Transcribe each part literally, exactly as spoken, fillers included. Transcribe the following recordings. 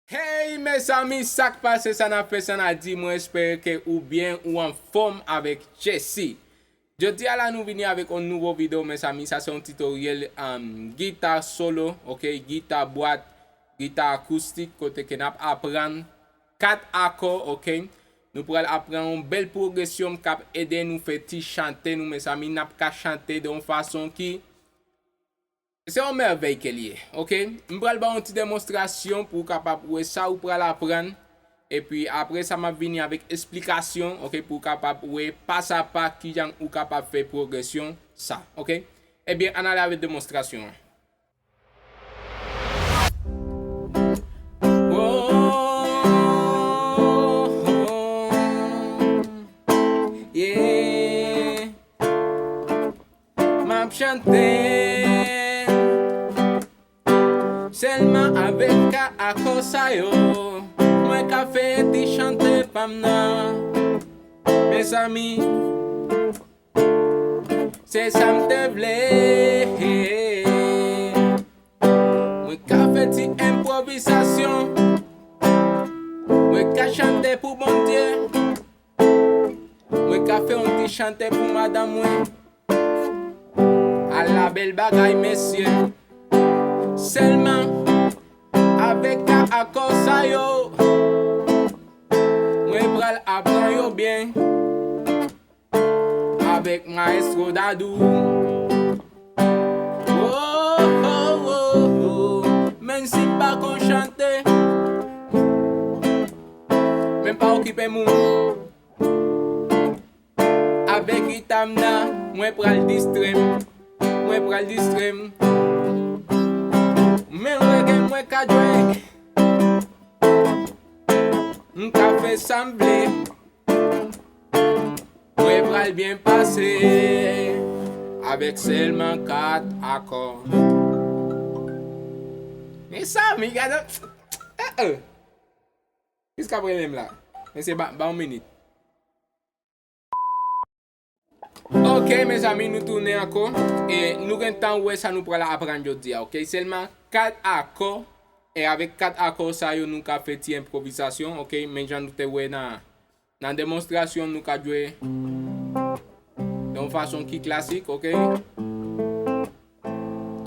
Hey mezanmi, sa k pase, sa n ap fè, sa n ap di? Mwen espere ke ou byen, ou anfòm avèk Jesse. Jodi a la nou vini avèk yon nouvo videyo, mezanmi. Sa se yon titoryèl, um, gita solo, ok? Gita bwat, gita akoustik, kote ke n ap aprann kat akò, ok? Nou pral aprann yon bèl pwogresyon k ap ede nou fè ti chante nou, mezanmi. N ap ka chante de yon fason ki Se yon mèvèy ke l ye, ok? M pral ba w yon ti demonstrasyon pou w kapab wè sa ou pral aprann. Epi apre sa, m ap vini avèk esplikasyon, ok, pou w kapab wè pa sa pa kijan ou kapab fè pwogresyon sa, ok? Ebyen, ann ale avèk demonstrasyon an. Oh, oh, oh, yeah. M ap chante sèlman avèk kat akò sa yo. Mwen ka fè ti chante pa m nan. Mezanmi, se sa m te vle. Mwen ka fè ti enpwovizasyon. Mwen ka chante pou Bondye. Mwen ka fè yon ti chante pou madanm mwen. Ala bèl bagay, mesye. Sèlman avèk kat akò sa yo, mwen pral aprann yo byen avèk Maestro Dadou. Oh, oh, oh, oh. Menm si m pa konn chante, men pa okipe moun. Avèk gita m nan, mwen pral distrè m. Mwen pral distrè m. Men reggae mwen ka jwe. M ka fè sa m vle. Mwen pral byen pase avèk sèlman kat akò. Mezanmi, gade. Eh, eh. Kiska premye m la? Men se ba, ba yon minit. Ok, mezanmi, nou tounen ankò. E nou gentan wè sa nou pral aprann jodi a, ok? Sèlman kat akò. E avèk kat akò sa yo, nou ka fè ti enpwovizasyon, ok? Men jan nou te wè nan, nan demonstrasyon, nou ka jwe de yon fason ki klasik, ok?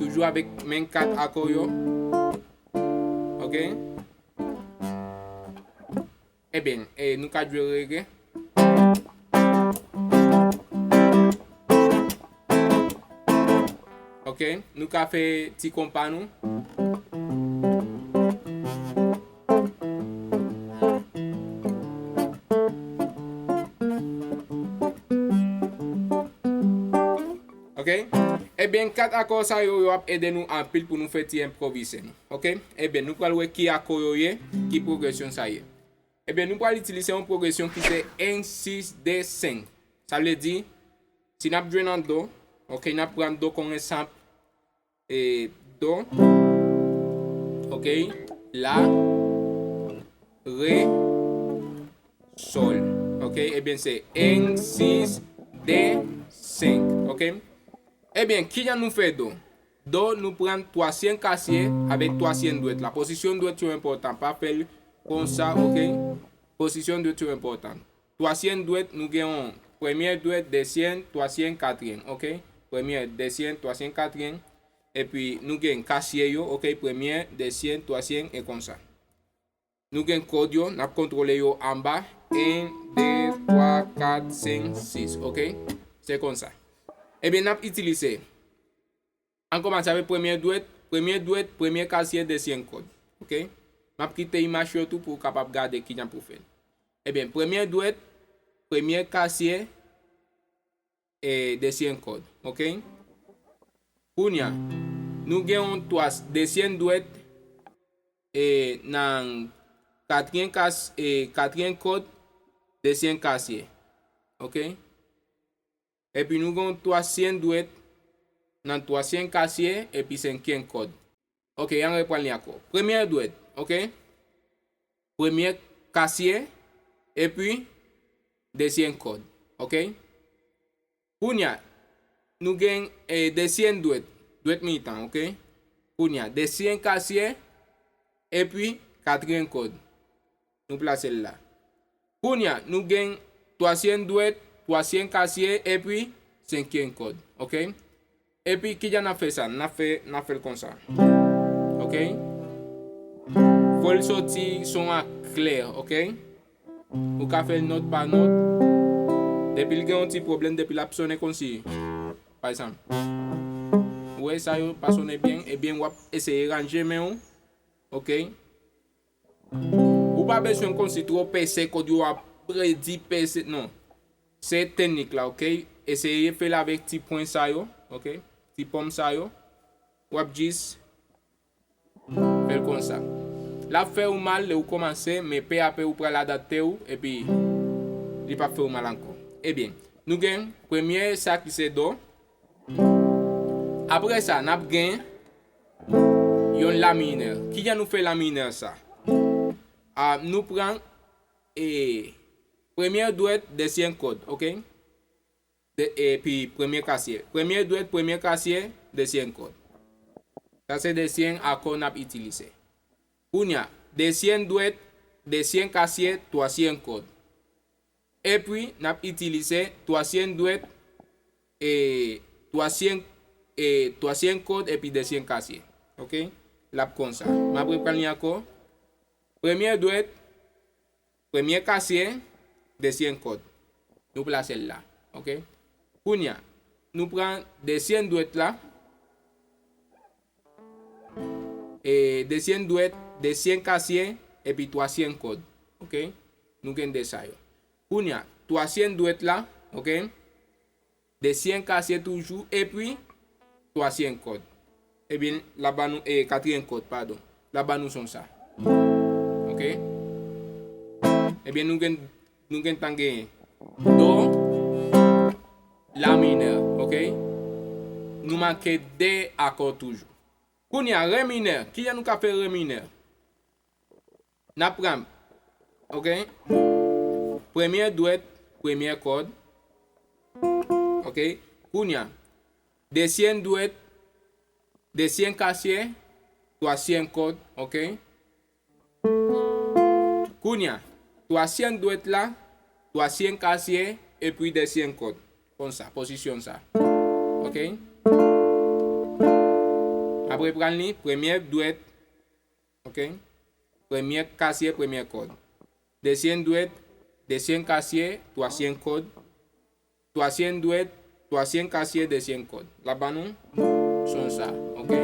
Toujou avèk menm kat akò yo, ok? Ebyen, e, nou ka jwe reggae. Ok, nou ka fè ti konpa nou. Ok? Ebyen, kat akò sa yo, yo ap ede nou anpil pou nou fè ti enpwovize nou. Ok? Ebyen, nou pral wè ki akò yo ye, ki pwogresyon sa ye. Ebyen, nou pral itilize yon pwogresyon ki se en, sis, de, senk. Sa vle di, si n ap jwe nan do, ok, n ap pran do kon egzanp, e do, ok, la, re, sòl. Ok, ebyen, se en, sis, de, senk. Ok? Ebyen, kijan nou fè do? Do, nou pran twasyèm kasye avèk twasyèm dwèt la. Pozisyon dwèt yo enpòtan. Pa fè l konsa, ok? Pozisyon dwèt yo enpòtan. Twasyèm dwèt, nou gen yon premyè dwèt, dezyèm, twasyèm, katriyèm, ok? Premyè, dezyèm, twasyèm, katriyèm. Epi, nou gen kasye yo, ok? Premyè, dezyèm, twasyèm, e konsa. Nou gen kòd yo, n ap kontwole yo anba. En, de, twa, kat, senk, sis, ok? Se konsa. Ebyen, n ap itilize. Ann kòmanse avèk premyè dwèt, premyè dwèt, premyè kasye, dezyèm kòd, ok? M ap kite imaj yo tou pou w kapab gade kijan pou w fè l. Ebyen, premyè dwèt, premyè kasye, e dezyèm kòd, ok? Kounye a, nou gen yon twa, dezyèm dwèt, e nan katriyèm kas, e katriyèm kòd, dezyèm kasye, ok? Epi nou gen yon twasyèm dwèt nan twasyèm kasye, epi senkyèm kòd. Ok, ann reprann li ankò. Premyè dwèt, ok? Premyè kasye, epi dezyèm kòd, ok? Kounye a, nou gen, e, dezyèm dwèt, dwèt mitan, ok? Kounye a, dezyèm kasye, epi katriyèm kòd. Nou plase l la. Kounye a, nou gen twazyèm dwèt, twazyèm kasye, epi senkyèm kòd. Oke? Epi, kijan n ap fè sa? N ap fè, n ap fè l konsa. Oke? Fò l soti son an klè, oke? Ou ka fè l nòt pa nòt. Depi l gen yon ti pwoblèm, depi l ap sonnen konsi, pa egzanp, ou wè sa yo pa sonnen byen, ebyen, w ap eseye ranje men w, oke? Ou pa bezwen konsi twò pèse kòd yo, ap redi pèse, non. Se teknik la, oke? Eseye fè l avèk ti pwen sa yo, oke? Ti pòm sa yo. W ap jis fè l konsa. L ap fè ou mal lè ou kòmanse, men pè a pè ou pral adapte w, epi li p ap fè ou mal ankò. Ebyen, nou gen premye sa ki se do. Apre sa, n ap gen yon la minè. Kijan nou fè la minè sa? A, nou pran, e, premye dwèt, dezyèm kòd, oke? De, epi premye kasye. Premye dwèt, premye kasye, dezyèm kòd. Sa se dezyèm akò n ap itilize. Kounye a, dezyèm dwèt, dezyèm kasye, twazyèm kòd. Epi, n ap itilize twazyèm dwèt, e, twazyèm, e, twazyèm kòd epi dezyèm kasye. Oke? L ap konsa. M ap reprann li ankò. Premye dwèt, premye kasye, dezyèm kòd. Nou plase l la. Oke? Kounye a, nou pran dezyèm dwèt la, e, dezyèm dwèt, dezyèm kasye, epi twazyèm kòd. Oke? Nou gen de sa yo. Kounye a, twazyèm dwèt la, oke? Dezyèm kasye toujou, epi twazyèm kòd. Ebyen, l ap ban nou, e, katriyèm kòd, padon. L ap ban nou son sa. Oke? Ebyen, nou gen, nou gen tan genyen do, la minè, oke? Nou manke de akò toujou. Kounye a, re minè. Kijan nou ka fè re minè? N ap pran, oke? Premye dwèt, premye kòd. Oke? Kounye a, dezyèm dwèt, dezyèm kasye, twazyèm kòd, oke? Kounye a, twazyèm dwèt la, twazyèm kasye, epi dezyèm kòd. Konsa, pozisyon sa. Oke? M ap reprann li, premye dwèt, oke? Premye kasye, premye kòd. Dezyèm dwèt, dezyèm kasye, twazyèm kòd. Twazyèm dwèt, twazyèm kasye, dezyèm kòd. L ap ban nou son sa, oke?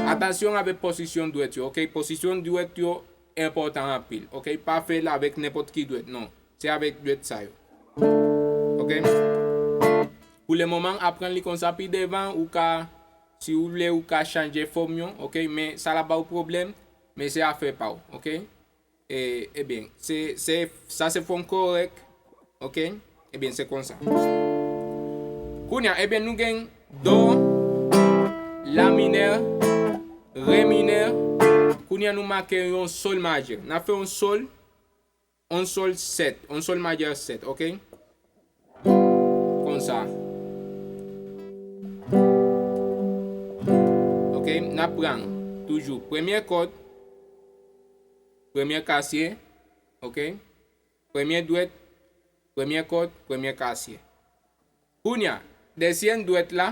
Atansyon avèk pozisyon dwèt yo, oke? Pozisyon dwèt yo enpòtan anpil, oke? Pa fè l avèk nenpòt ki dwèt, non. Se avèk dwèt sa yo. Oke? Pou le moman, aprann li konsa, pi devan, ou ka, si w vle, ou ka chanje fòm yo, oke? Men sa l ap ba w pwoblèm, men se afè pa w, oke? E, ebyen, se, se, sa se fòm kòrèk. Oke? Ebyen, se konsa. Kounye a, ebyen, nou gen do, la minè, re minè. Kounye a, nou make yon sòl majè. N ap fè yon sòl, yon sòl sèt, yon sòl majè sèt, oke? Konsa. Oke, n ap pran toujou premye kòd, premye kasye, oke? Premye dwèt, premye kòd, premye kasye. Kounye a, dezyèm dwèt la,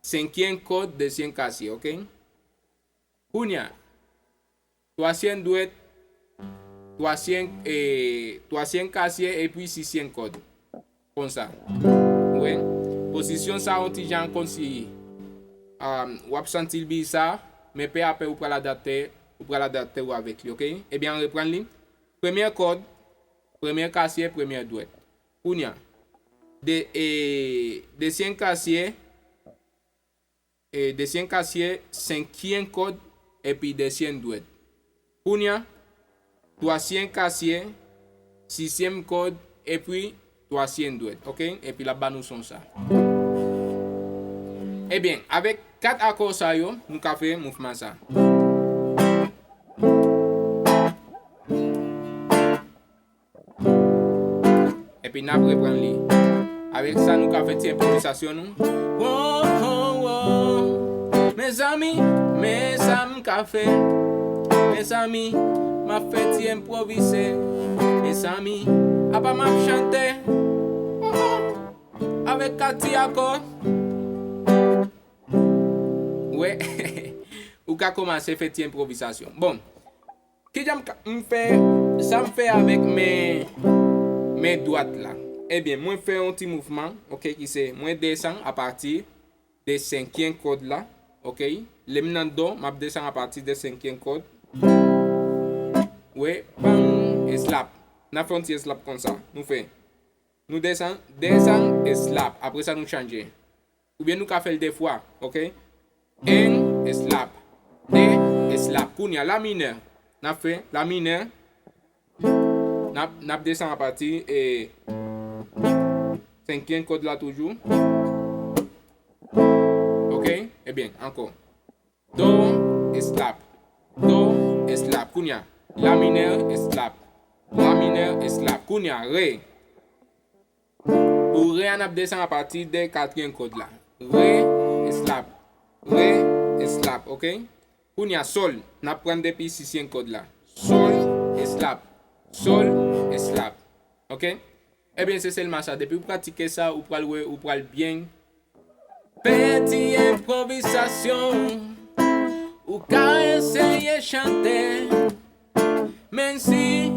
senkyèm kòd, dezyèm kasye, oke? Kounye a, twazyèm dwèt, twazyèm, e, twazyèm kasye, epi sizyèm kòd. Konsa. Ou wè? Pozisyon sa yon ti jan konsi, um, w ap santi l biza, men pè a pè ou pral adapte, ou pral adapte w avèk li, oke? Ebyen, an reprann li. Premye kòd, premye kasye, premye dwèt. Kounye a, de, e, dezyèm kasye, e, dezyèm kasye, senkyèm kòd, epi dezyèm dwèt. Kounye a, twazyèm kasye, sizyèm kòd, epi twazyèm dwèt, oke? Epi l ap ba nou son sa. Ebyen, avèk kat akò sa yo, nou ka fè mouvman sa. Epi n ap reprann li. Avèk sa, nou ka fè ti enpwovizasyon nou. Wo, wo, wo. Mezanmi, men sa m ka fè. Mezanmi, m ap fè ti enpwovize. Mezanmi, apa m ap chante. Oh, oh. Avèk kat ti akò. Wè, ou ka kòmanse fè ti enpwovizasyon. Bon, kijan m ka- m fè sa m fè avèk men, men dwat la? Ebyen, mwen fè yon ti mouvman, oke, ki se mwen desann apati de senkyenm kòd la, oke? Lè m nan do, m ap desann apati de senkyenm kòd. Wè, bang, e slap. N ap fè yon ti e slap konsa. Nou fè. Nou desann, desann, e slap. Apre sa, nou chanje. Oubyen nou ka fè l de fwa, oke? En, e slap. De, e slap. Kounye a, la minè. N ap fè la minè. N ap, n ap desann apati e senkyenm kòd la toujou. Oke? Ebyen, ankò. Do, e slap. Do, e slap. Kounye a, la minè, e slap. La minè, e slap. Kounye a, re. Pou re a, n ap desann apati de katriyèm kòd la. Re, e slap. Re, e slap, oke? Kounye a, sòl. N ap pran depi sisyèm kòd la. Sòl, e slap. Sòl, e slap. Oke? Ebyen, se sèlman sa. Depi ou pratike sa, ou pral wè, ou pral byen. Fè ti enpwovizasyon. Ou ka eseye chante. Menm si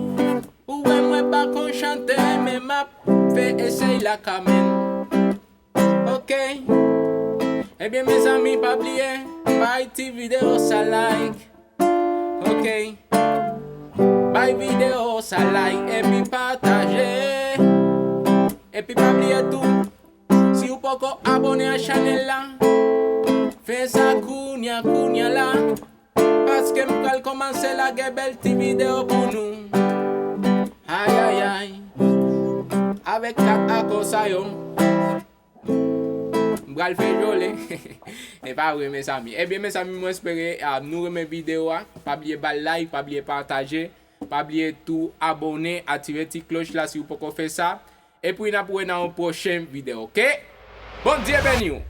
ou wè mwen pa konn chante, men m ap fè esey la kanmenm. Oke? Ebyen, mezanmi, pa bliye, bay ti videyo sa like. Oke? Bay videyo sa like epi pataje. Epi pa bliye tou, si ou poko abòne a chanèl la, fè sa kounye a, kounye a la. Paske m pral kòmanse lage bèl ti videyo pou nou. Ayayay. Avèk kat akò sa yo. M pral fè jole. E pa vre, mezanmi. Ebyen, mezanmi, mwen espere, ah, nou renmen videyo a. Pa bliye ba l like, pa bliye pataje. Pa bliye tou abòne, aktive ti klòch la si ou poko fè sa. Epi n ap wè nan yon pwochen videyo, oke? Bondye beni w!